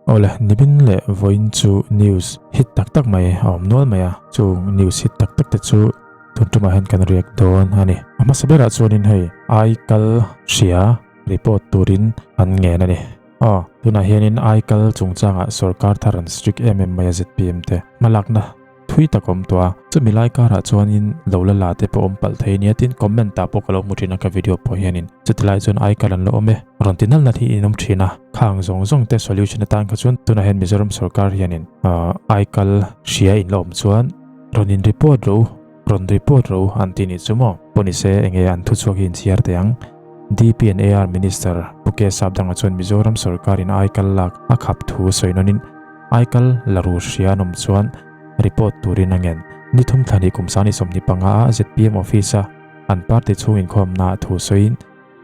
Awle, nimin leh vawiin chu news hit tak tak mai a awm nual mai a, chung news hit tak tak te chu tun tumah hian kan riak dawn a ni. A hmasa berah chuanin hei ai kal hria report turin an ngen a ni. Aw, tunah hianin ai kal chungchangah sorkar thar an strict em em mai a zpm te hmalakna thui tak awm tawh a, chumi lai karah chuanin lo la la te pawh awm palh thei nia tin comment ah pawh ka lo hmu thin a ka video pawh hianin chuti lai chuan ai kal an la awm e rawn ti nalh nalh hi in awm thin a khang zawng zawng te solution atan kha chuan tunah hian Mizoram sorkar hianin ai kal hria in la awm chuan rawn in report ro rawn report ro an ti nih chu maw pawh ni se enge an thuchhuak hi in chhiar teh ang DP and AR Minister Pu K Sapdanga chuan Mizoram sorkarin ai kal lak a khap thu sawi nawnin Aikal la ru hria an awm chuan report turin a ngen. Ni thum thla ni kum sani 25 a zpm office a an party chhung inkhawmna ah thu sawiin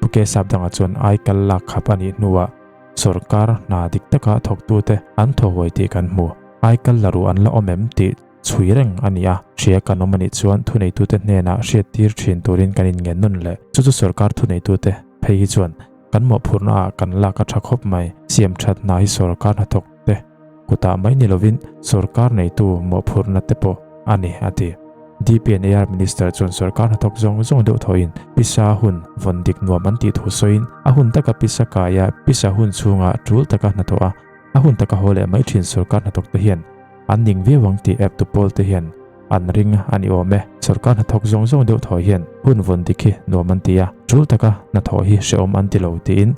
Pu K Sapdanga chuan aikal lak khap a nih hnuah sawrkar hna dik taka thawktute an thaw huai tih kan hmu. Aikal la ru an la awm em tih chhui reng a ni a, hria kan awm a nih chuan thuneitute hnenah hriattir thin turin kan inngen nawn leh. Chu chu sawrkar thuneitute phei hi chuan Kan mawhphurhna ah kan lak a tha khawp mai. Siam that hna hi sawrkar hnathawk te kutah mai ni lovin sawrkar neitu mawhphurhna te pawh a ni, a ti. DP and AR Minister chuan sawrkar hnathawk zawng zawng deuh thawhin pisa hun vawn dik nuam an tih thu sawiin a hun taka pisa kaia pisa hun chhunga tul taka hnathawh a, a hun taka haw leh mai thin sawrkar hnathawk te hian an ning viau ang tih eptu pawl te hian an ring a ni awm e. Sawrkar hnathawk zawng zawng deuh thaw hian hun vawn dik hi nuam an ti a, tul taka hnathawh hi hrehawm an ti lo tiin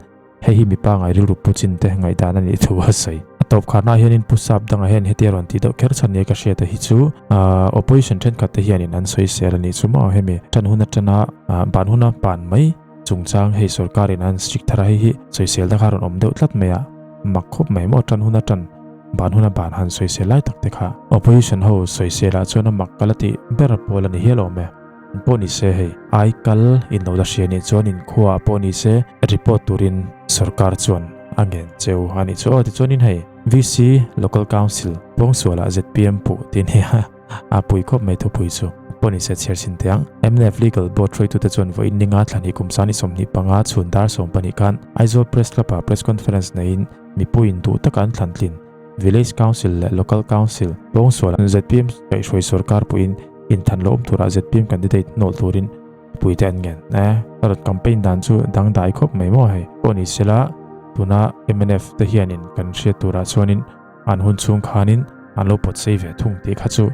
hei hi mipa ngai rilru pu chin te ngaihdan a nih thu a sawi. A tawp kharnaah hianin Pu Sap dangah hian hetia rawn tih deuh kher chhan nia ka hriat a hi chu opposition thenkhat te hianin an sawi sel a nih chu maw hemi tan hun atana ban huna pan mai chungchang hei sawrkarin an strict thar a hei hi sawisel te kha rawn awm deuh tlat mai a mak khawp mai maw tan huna tan ban huna ban han sawisel lai tak te kha opposition ho sawisel ah chuan a mak ka la tih ber pawl a ni hial awm e an pawh ni se hei ai kal in lo la hria nih chuan in khua ah pawh ni se report turin sawrkar chuan a ngen cheu a nih chu aw tichuanin hei VC local council pawngsual ah zpm puh tih nia A pui khawp mai thupui chu. Pawh ni se chhiar chhin teh ang. Mnf Legal Board hruaitute chuan vawiin ninga thla hnih kum sani 25 chhun dar 12 khan Aizawl Press Club-ah Press Conference neiin mipuiin duh taka an thlan tlin Village Council leh Local Council pawngsual zpm kaihhruai sorkar pawhin inthan lo awm turah zpm candidate hnawl turin mipuite an ngen. E, ka rawn campaign dan chu dangdai khawp mai maw hei. Pawh ni sela tuna mnf te hianin kan hriat turah chuanin An hun chhung khanin an lo pawt sei ve thung tih kha chu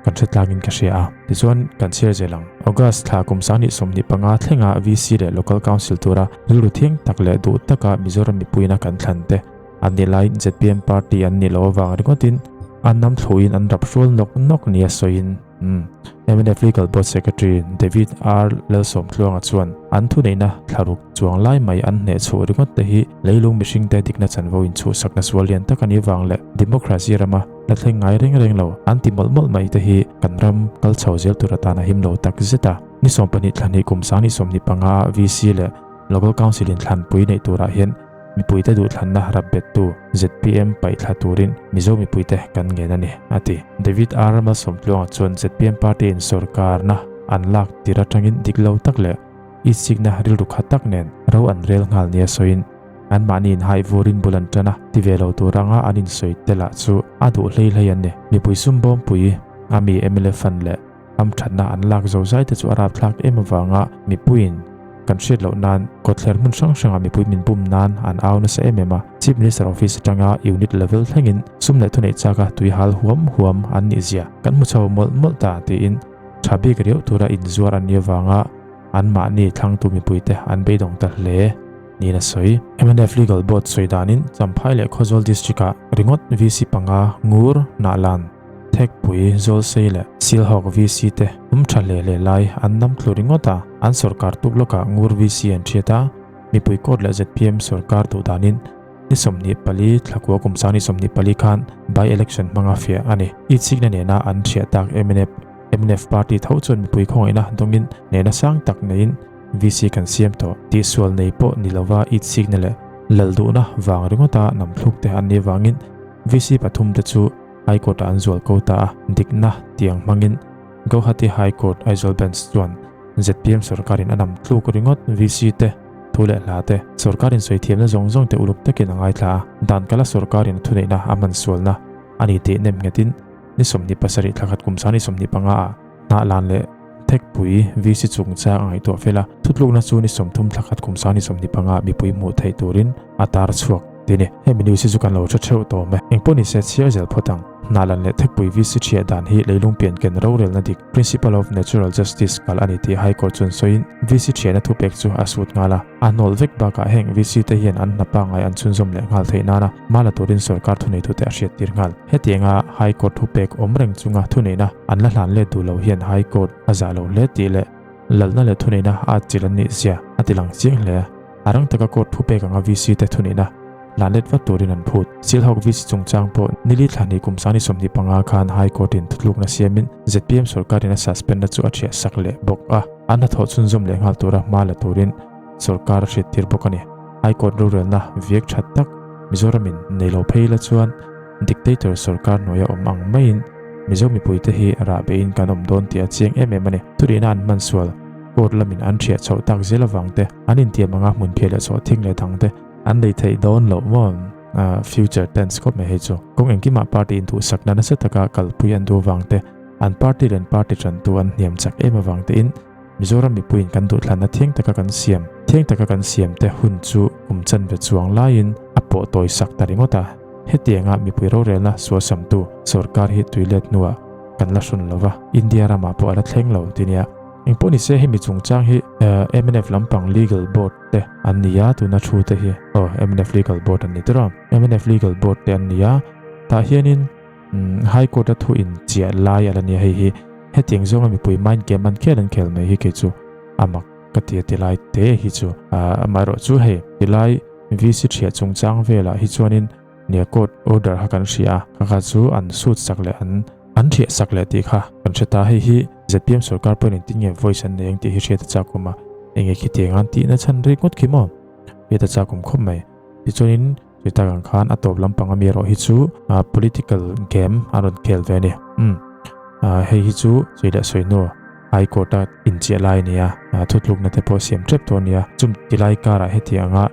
kan hre tlangin ka hria a. Tichuan, kan chhiar zel ang. August thla kum 2025 thlenga VC leh Local Council tura rilru thiang tak leh duh taka Mizoram mipuiina kan thlan te an nih laiin zpm party an nih loh avang ringawtin an nam thluin an rap hrual nawk nawk nia sawiin Mnf Legal Board Secretary David R. Lalsawmtluanga chuan an thuneihna thlaruk chuang lai mai an hneh chhuh ringawt te hi leilung mihringte dikna chanvo inchhuhsakna sual lian tak a nih vang leh democracy rama la thleng ngai reng reng lo an ti mawlh mawlh mai te hi kan ram kal chho zel tur atana him lo tak zet a. Ni 12 thla hnih kum 2025 ah VC leh Local Council in thlanpui neih turah hian Mipuite duhthlanna rap bettu zpm paih thla turin Mizo mipuite kan ngen a ni, a ti. David R. Malsawmtluanga chuan zpm party in sawrkarna an lak tir atangin dik lo tak leh itsikna rilru khat tak nen ro an rel nghal nia sawiin anmahni inhaih vurin bul an tan a, ti ve lo tur anga an insawi te lah chu a duh hlei hlei an ni. Mipui sumbawmpui a mi mla fund leh Amthatna an lak zo zai te chu a rapthlak em avanga mipuiin kan hriat loh nan kawtthler hmun hrang hrangah mipui min bum nan an au nasa em em a. Chief Minister Office atanga Unit level thlengin sum leh thuneih chaka tui hal huam huam an nih zia kan hmu chho mawlh mawlh ta tiin tha bik riau tura inzuar an nih avanga anmahni thlangtu mipuite an beidawng ta hle niin a sawi. Mnf Legal Board sawi danin Champhai leh Khawzawl District-ah ringawt VC panga ngur hnahlan Thekpui, Zawlsei leh Silhawk VC te awm tha hle hle lai an nam thlu ringawt a, an sawrkar tuk lawkah Ngur VC an thiat a, mipui court leh zpm sawrkar duh danin ni 24 thlakua kum sang ni 24 khan by election hmanga fiah a ni. Itsikna nena an thiah tak mnf mnf party tho chuan mipui khawngaihna dawngin nena sang tak neiin VC kan siam tawh. Tihsual nei pawh ni lova itsikna leh lal duhna vang ringawta nam thluk te an nih vangin VC pathum te chu High Court-ah an zual ko ta a, dikna tiang hmangin Gauhati High Court Aizawl Bench chuan zpm sorkarin a nam tluk ringawt VC te. Thu leh hla te, sorkarin sawi thiamna zawng zawng te uluk takin a ngaithla a, dan kala sorkarin a thuneihna a hman sualna a ni tih nem nghetin ni 27 thla khat kum sang ni 25 ah hnahlan leh thekpui VC chungchang a ngaihtuah fel a, thutlukna chu ni 30 thla khat kum sang ni 25 ah mipui hmuh theih turin a tar chhuak ti ni. Hemi news hi chu kan lo hre theuh tawm e. Engpawh nise chhiar zel phawt ang. Hnahlan leh thekpui VC thiah dan hi leilung pian ken rorelna dik, Principle of Natural Justice, kalh a ni tih High Court chuan sawiin VC thiahna thupek chu a sut nghal a. A hnawl vek bakah heng VC te hian an hna pangngai an chhunzawm leh nghal theih nana hma la turin sorkar thuneitute a hriattir nghal. Hetianga High Court thupek awm reng chunga thuneihna an la hlan let duh lo hian High Court a zah lo hle tih leh lalna leh thuneihna a atchilh an nih zia a ti lang chiang hle. A rang taka court thupek anga VC te thuneihna hlan let vat turin an phut. Silhawk VC chungchang pawh nili thla hnih kum sangni 25 khan High Court in thutlukna siamin zpm sorkarin a suspend na chu a thiah sak leh bawk a. An hnathawh chhunzawm leh nghal tura hma la turin sorkar a hriattir bawk a ni. High Court rorelna viak that tak Mizoramin nei lo phei la chuan dictator sorkar hnuaia awm ang maiin Mizo mipuite hi rah beihin kan awm dawn tih a chiang em em a ni. Thurihna an hman sual court lamin an thiah chhoh tak zel avang te, an intiam anga hmun phiah leh chawh thing leh dang te an nei theih dawn loh maw? Future tense khawp mai hei chu. Kawng engkimah party intuhsakna nasa taka kalpui an duh avang te, an party leh an party tantu an hniam chak em avang tein Mizoram mipuiin kan duhthlanna thiang taka kan siam, thiang taka kan siam te hun chu kum chanve chuang laiin a pawh tawi sak ta ringawt a. Hetianga mipui rorelna sualsamtu sorkar hi tuilet hnuah kan la hrawn lo va, India ramah pawh a la thleng lo ti nia. Engpawh ni se hemi chungchang hi mnf lampang legal board te an ni a, tuna thu te hi aw mnf legal board an ni tawh a, mnf legal board te an ni a, tah hianin High Court a thu in chiah lai a la nia hei hi hetiang zawnga mipui mind game an khel an khel mai hi kei chu a mak ka ti a ti lai te hi chu amaherawh chu hei ti lai VC thiah chungchang velah hi chuanin nia court order kha kan hria a kha kha chu an suit sak leh an an thiah sak leh tih kha kan hre ta hei hi zpm sorkar pawhin engtin nge voice an nei ang tih hi hriat a chak awm a enge khitiang an tihna chhan rik ngawt khi maw hriat a chak awm khawp mai tichuanin Chutak ang khan a tawp lampang ami erawh hi chu political game a rawn khel ve a ni. Umm hei hi chu sawi leh sawi hnu High Court a inchiah lai a ni a, thutlukna te pawh siam tep tawh a ni a, chum ti lai karah heti anga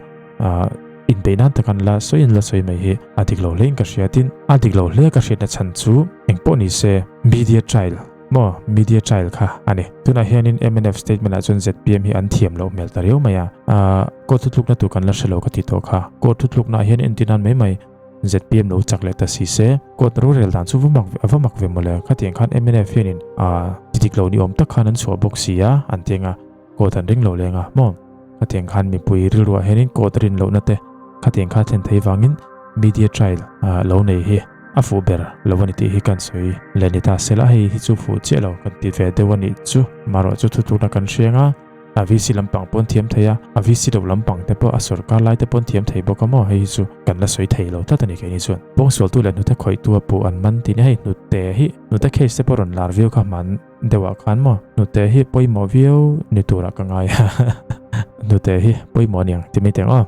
inbeih nan tak an la sawi an la sawi mai hi a dik lo hlein ka hria tin a dik lo hle ka hriatna chhan chu engpawh ni se media trial Maw media trial kha a ni. Tunah hianin mnf statement ah chuan zpm hi an thiam loh hmel ta riau mai a. Ahh court thutlukna tur kan la hre lo ka ti tawh kha. Court thutlukna ah hian entir nan mai mai zpm lo chak leh ta si se. Court rorel dan chu va mak a va mak ve mawle. Khatiang khan mnf hianin ahh ti dik lo ni awm tak khan an chhuah bawk si a an ti anga court an ring lo leng a maw. Khatiang khan mipui rilruah hianin court rin lohna te khatiang kha thlen thei vangin media trial lo nei hi a fuh ber lo a ni tih hi kan sawi leh ni ta se la, hei hi chu fuh chiah lo kan ti ve deuh a nih chu. Marawh chu thutlukna kan hriang a, a VC lampang pawh an thiam thei a, a VC lo lampang te pawh a sorkar lai te pawh an thiam thei bawk a maw, hei hi chu kan la sawi thei lo tlat a ni keini chuan. Pawngsualtu leh hnute khawihtu a puh an man tih ni hei hnute hi hnute case te pawh rawn lar viau kha hman deuhah khan maw hnute hi pawimawh viau ni turah ka ngai a hnute hi pawimawh aniang ti mai teh ang aw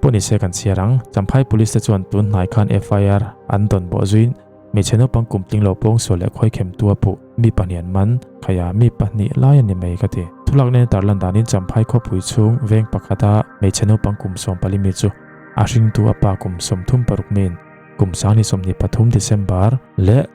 pawh ni se kan chhiar ang Champhai police te chuan tun hnai khan FIR an dawn bawh zuiin hmeichhe naupang kum tling lo pawngsual leh khawi khem tua puh mi pahnih an man khaia mi pahnih lai a ni mai ka ti thulak nen tarlan danin Champhai khawpui chhung veng pakhata hmeichhe naupang kum 14 mi chu a hringtu a pa kum 36 miin kum 2023 December leh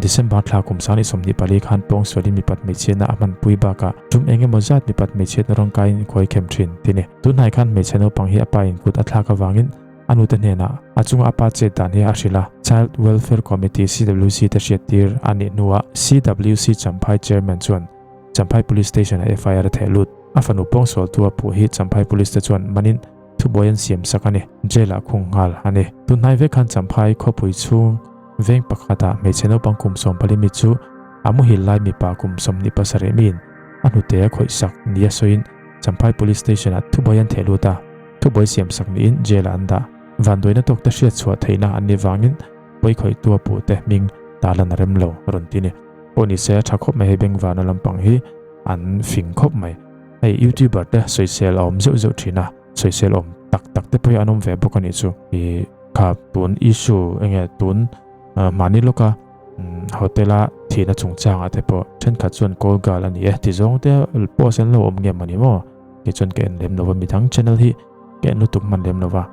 December thla kum 24 khan pawngsualin mipat hmeichhiatna a hmanpui bakah tum eng emaw zat mipat hmeichhiatna rawng kaiin khuai khem thin ti ni. Tunhnai khan hmeichhe naupang hi a pa in kut a thlak avangin a nute hnenah a chunga a pa chet dan hi a hrilh a. Child Welfare Committee, CWC, te hriattir a nih hnuah CWC Champhai Chairman chuan Champhai Police Station-ah FIR a theh lut. A fanu pawngsualtu a puh hi Champhai Police te chuan manin thubuai an siam sak a ni. Jail-ah khung nghal a ni. Tunhnai vek khan Champhai khawpui chhung Veng pakhatah hmeichhe naupang kum 14 mi chu a muhil lai mipa kum 27 miin a hnute a khawih sak nia sawiin Champhai Police Station-ah thubuai an theh lut a, thubuai siam sak niin jail-ah an dah. Vanduaina tawkte hriat chhuah theihna an nih vangin pawi khawihtu a puhte hming tarlan a rem lo a rawn ti ni. Pawh ni se a tha khawp mai hei Bengvana lampang hi an fing khawp mai. Hei YouTuber te sawisel a awm zeuh zeuh thin a, sawisel awm tak tak te pawh hi an awm ve bawk a nih chu. Ih. Kha tun issue enge tun mahni lawka hotel a thihna chungchangah te pawh thenkhat chuan call girl a ni e ti zawng te post an lo awm nge mawni maw. Kei chuan ka en lem lo va, midang channel hi ka en lutuk hman lem lo va.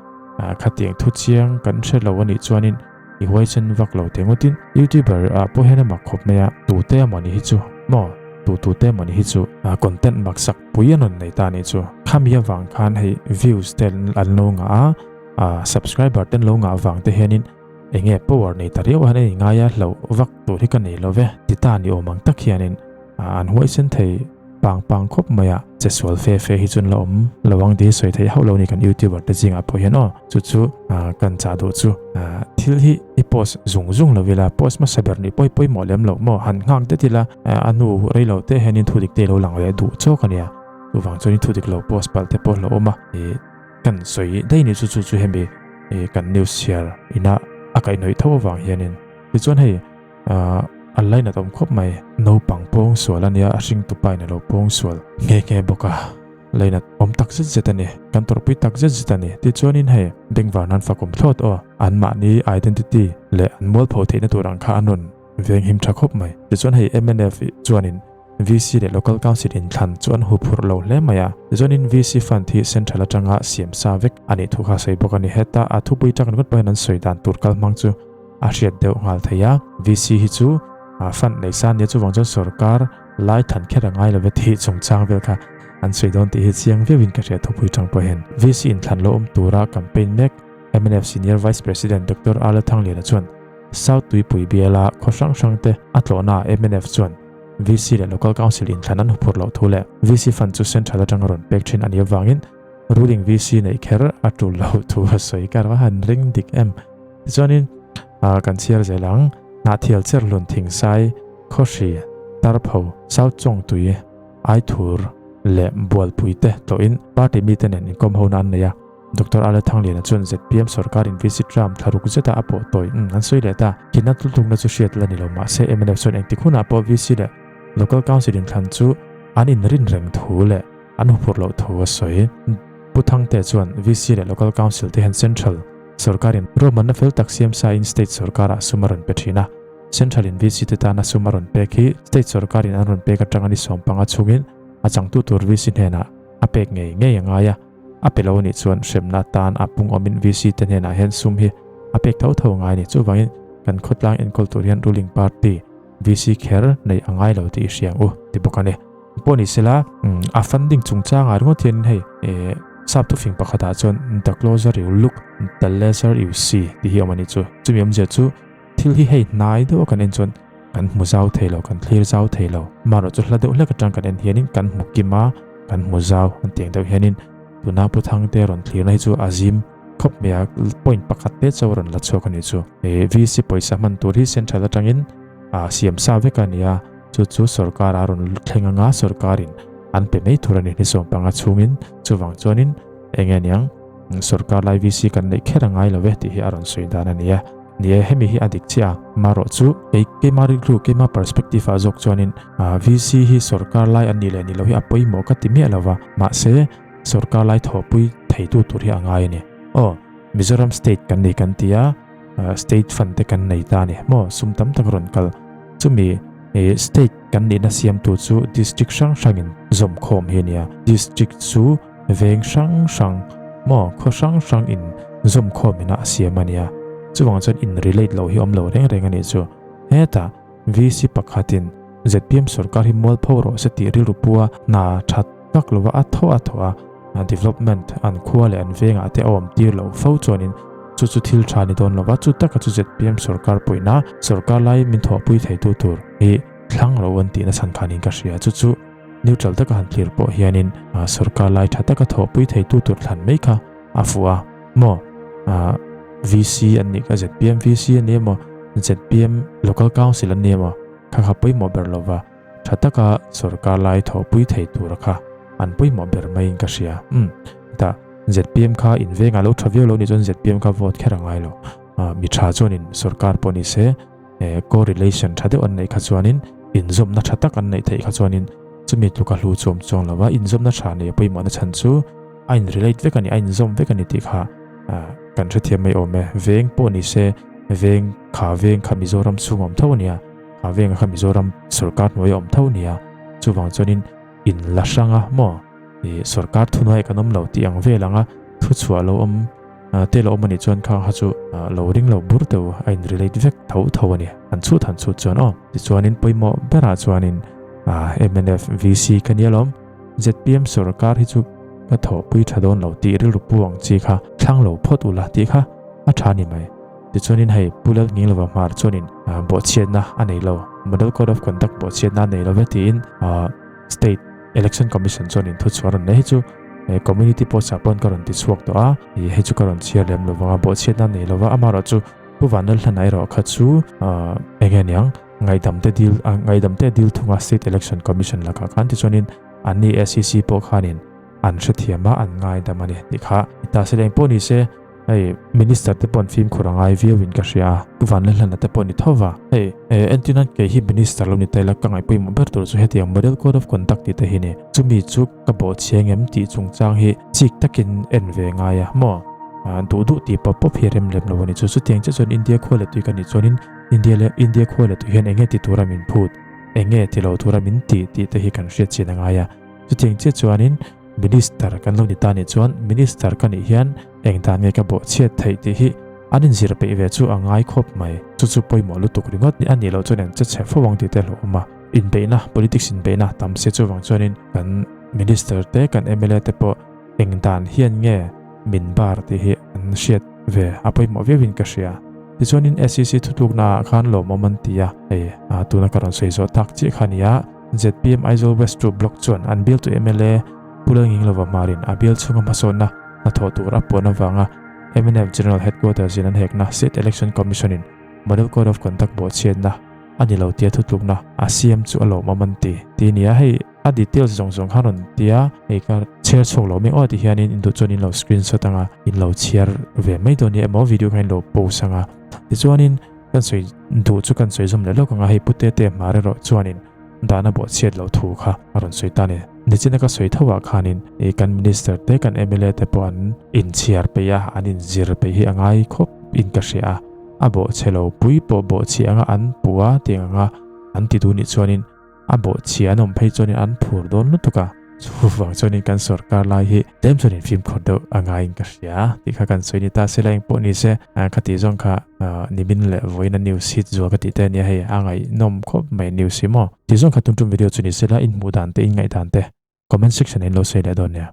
Khatiang thu chiang kan hre lo a nih chuanin i huaisen vak lo teh ngawtin YouTuber ah pawh hian a mak khawp mai a, tute a mawni hi chu maw tu tute mawni hi chu content maksak pui an rawn nei ta a nih chu. Khami avang khan hei views te an lo ngah a, subscriber te an lo ngah avang te hianin enge power nei ta riau han ei ngai a hlauh vak tur hi ka nei lo ve ti ta ni awm ang tak hianin an huaisen thei pang pang khawp mai a, che sual fe fe hi chuan la awm lo ang tih hi sawi theih hauh lo ni kan youtuber te zingah pawh hian aw chu chu kan chah duh chu thil hi i post zung zung lo ila post hmasa ber nih pawh hi pawimawh lem loh maw han nghak det ila a hnu rei lo te hianin thu dik te lo lang leh duh chawk a nia chuvang chuan thu dik lo post palh te pawh lo awm a ih kan sawi daih ni chu chu chu hemi ih kan news chhiar ina a kaihhnawih tho avang hianin tichuan hei Ahh a lainat awm khawp mai. Naupang pawng sual a nia, a hring tupa in a lo pawng sual nghe nghe bawk a. Lainat awm tak zet zet a ni, kan tawrhpui tak zet zet a ni. Tichuanin hei, bengvar nan fakawm thlawt aw. Anmahni identity leh an mualpho theihna tur ang kha an rawn venghim tha khawp mai. Tichuan hei mnf chuanin VC leh Local Council inthlan chu an huphurh lo hle mai a. Tichuanin VC fund hi Central atanga siam sa vek a nih thu kha sawi bawk a ni. Heta a thupui tak ringawt pawhin an sawi dan tur kal hmang chu a hriat deuh nghal thei a. VC hi chu fund nei sa nia chuvang chuan sorkar lai than kher a ngai love tih chungchang vel kha an sawi dawn tih hi chiang viauin ka hria thupui tang pawh hian. VC inthlan lo awm tura campaign mek mnf Senior Vice President Doctor Arla Thangliana chuan South Tuipui biala khaw hrang hrang te a tlawhnaah mnf chuan VC leh Local Council inthlan an huphurh loh thu leh VC fund chu Central atanga rawn pek thin a nih avangin ruling VC neih kher a tul loh thu a sawi kar va han ring dik em. Tichuanin kan chhiar zel ang, Hnahthial Cherhlun Thingsai, Khawhri, Tarpho, South Chawngtui, Aithur leh Bualpui te tlawhin party mite nen inkawm hona an nei a. Doctor Ala Thangliana chuan zpm sorkarin visit ram thla ruk zeta a pawh tawi an sawi leh ta. Thihna tlukna chu hriat la ni lo mahse mnf chuan engtik hunah pawh VC leh Local Council inthlan chu an inrin reng thu leh an huphurh loh thu a sawi. Pu Thangte chuan VC leh Local Council te hian Central sorkarin ruahmanna fel tak siam sain State sorkarah sum a rawn pe thin a. Central in VC te tana sum a rawn pek hi State sorkarin an rawn pek atanga ni 15 chhungin a changtu tur VC hnenah a pek ngei ngei a ngai a. A pe lo anih chuan hremna tan a pung awmin VC te hnenah hian sum hi a pek tho tho ngai a ni. Chuvangin kan khawtlang enkawl tur hian ruling party VC kher neih a ngai lo tih i hria ang u ti bawk a ni. Pawh ni sela a funding chungchangah ringawt hian hei sap thufing pakhatah chuan the closer you look the lesser you see tih hi a awm a nih chu. Chumi awmzia chu thil hi hei hnai deuh a kan en chuan kan hmu zau thei lo, kan thlir zau thei lo. Amaherawh chu hla deuh hlek atang kan en hianin kan hmu kim a, kan hmu zau an tih ang deuh hianin tuna Pu Thangte rawn thlirna hi chu a zim khawp mai a, point pakhat te chauh a rawn la chhuak a nih chu. He VC pawisa hman tur hi central atangin a siam sa vek a ni a, chu chu sorkar a rawn thleng anga sorkarin an pe mai thur a ni hnisawm panga chhungin chuvang chuanin eng nge niang sorkar lai VC kan neih kher a ngai lo ve tih hi a rawn sawi dan a ni a. Ni e, hemi hi a dik chiah a, marawh chu kei keima rilru, keima perspective ah zawk chuanin VC hi sorkar lai an nih leh nih loh hi a pawimawh ka ti miah lo va, mahse sorkar lai thawhpui theitu tur hi a ngai a ni. Aw, Mizoram state kan nei kan ti a, state fund te kan nei ta a ni maw, sum tam tak rawn kal. Chumi state kan nihna siamtu chu district hrang hrangin zawmkhawm hi a ni a, district chu Veng hrang hrang maw khaw hrang hrang in zawm khawm ina a siam a nia. Chuvang chuan in relate loh hi awm lo reng reng a nih chu. Hetah VC pakhatin zpm sorkar hi mualpho rawh se tih rilru pua hna that tak lova a thaw a thaw a, development an khua leh an vengah te a awm tir loh fo chuanin chu chu thil tha ni dawn lova chu taka chu zpm sorkar pawina sorkar lai min thawhpui theitu tur hi thlang lo an tihna chhan khanin ka hria chu chu Neutral taka han thlir pawh hianin sorkar lai tha taka thawhpui theitu tur thlan mai kha a fuh a maw? VC an nih kha zpm VC an ni emaw zpm Local Council an ni emaw kha kha pawimawh ber lova tha taka sorkar lai thawhpui thei tura kha an pawimawh ber maiin ka hria. Umm tah zpm kha in vengah lo tha viau lo nih chuan zpm kha vote kher a ngai lo. Mi tha chuanin sorkar pawh ni se correlation tha deuh an neih kha chuanin inzawmna tha tak an neih theih kha chuanin chumi tluka hlu chu awm chuang lo a, inzawmna tha neih a pawimawhna chhan chu a in relate vek a ni, a inzawm vek a ni tih kha kan hrethiam mai awm e. Veng pawh ni se veng kha veng kha Mizoram chhung a awm tho a nia, kha veng kha Mizoram sorkar hnuai a awm tho a nia, chuvang chuanin in la hrang a maw? Ih sorkar thuhnuai kan awm lo tih ang vel anga thuchhuah lo awm te lo awm a nih chuan khang kha chu lo ring lo bur teu a in relate vek tho tho a ni. Han chhut han chhut chuan aw. Tichuanin pawimawh berah chuanin mnf VC ka nia lawm. Zpm sorkar hi chu ka thawhpui tha dawn lo tih rilru pu ang chi kha thlang lo phawt ula tih kha a tha ni mai. Tichuanin hei Pu Lalngilova hmar chuanin bawhchhiatna a nei lo, Model Code of Conduct bawhchhiatna a nei lo ve tiin State Election Commission chuanin thuchhuah a rawn nei. Hei chu Community post ah pawn ka rawn ti chhuak tawh a, hei chu ka rawn chhiar lem lo vang a, bawhchhiatna a nei lo va, amaherawhchu Pu Vanlalhlana erawh kha chu eng nge niang ngaihdam te dil ngaihdam te dil thunga State Election Commission lakah khan tichuanin anni SEC pawh khanin an hrethiam a, an ngaidam a ni tih kha ta se leng pawh ni se hei Minister te pawh an fimkhur a ngai viau in ka hria a, Pu Vanlalhlana te pawh ni tho va, hei entirnan kei hi Minister lo ni ta ila ka ngaihpawimawh ber tur chu hetiang Model Code of Conduct tih te hi ni, chumi chu ka bawhchhiang em tih chungchang hi chik takin en ve ngai a maw? Duh duh tih pawp pawp hi rem lem lo a ni chu, chutiang chiah chuan India khua leh tui ka nih chuanin India leh India khua leh tui hian eng nge ti tura min phut, eng nge ti lo tura min tih tih te hi kan hriat chin a ngai a. Chutiang chiah chuanin Minister kan lo ni ta nih chuan Minister ka nih hian eng dan nge ka bawhchhiat theih tih hi an inzir peih ve chu a ngai khawp mai. Chu chu pawimawh lutuk ringawt a nih loh chuan an che chhe fo ang tih te hlauhawm a. Inbeihna, politics inbeihna tam sia chuvang chuanin kan Minister te, kan mla te pawh eng dan hian nge min bar tih hi an hriat ve a pawimawh viauin ka hria. Tichuanin SEC thutluknaah khan lawmawm an ti a, hei tuna ka rawn sawi zawh tak chiah kha a ni a. Zpm Aizawl West Two Block chuan an bialtu mla Pu Lalnginglova hmarin a bial chhunga hmasawnna hnathawh tur a puan avanga mnf General Headquarters in an hekna State Election Commission in Model Code of Conduct bawhchhiatna a ni lo tia thutlukna a siam chu a lawmawm an ti ti nia hei a details zawng zawng kha rawn tia hei ka chhiar chhuak lo mai aw ti hianin in duh chuan in lo screenshot anga in lo chhiar ve mai dawn nia emaw video kha in lo post anga tichuanin Kan sawi duh chu kan sawi zawm leh lawk ang a, hei Pu Tete hmar erawh chuanin dahna bawh chhiat loh thu kha a rawn sawi ta a ni. Nichina ka sawi tho ah khanin ih kan Minister te kan mla te pawh an inchhiar peih a, an inzir peih hi a ngai khawp in ka hria a, a bawh chhe lo pui pawh bawh chhiah anga an puh a tih ang anga an ti duh nih chuanin A bawhchhia an awm phei chuanin an phur dawn lutuk a, chuvang chuanin kan sorkar lai hi tlem chuanin fimkhur deuh a ngaiin ka hria tih kha kan sawi ni ta se la engpawh ni se ka tih zawng kha nimin leh vawiina news hit zual ka tih te ania hei a ngaihnawm khawp mai news hi maw tih zawng kha tum tum video chu ni se la in hmuh dan te in ngaih dan te comment section ah in lo sawi leh dawn nia.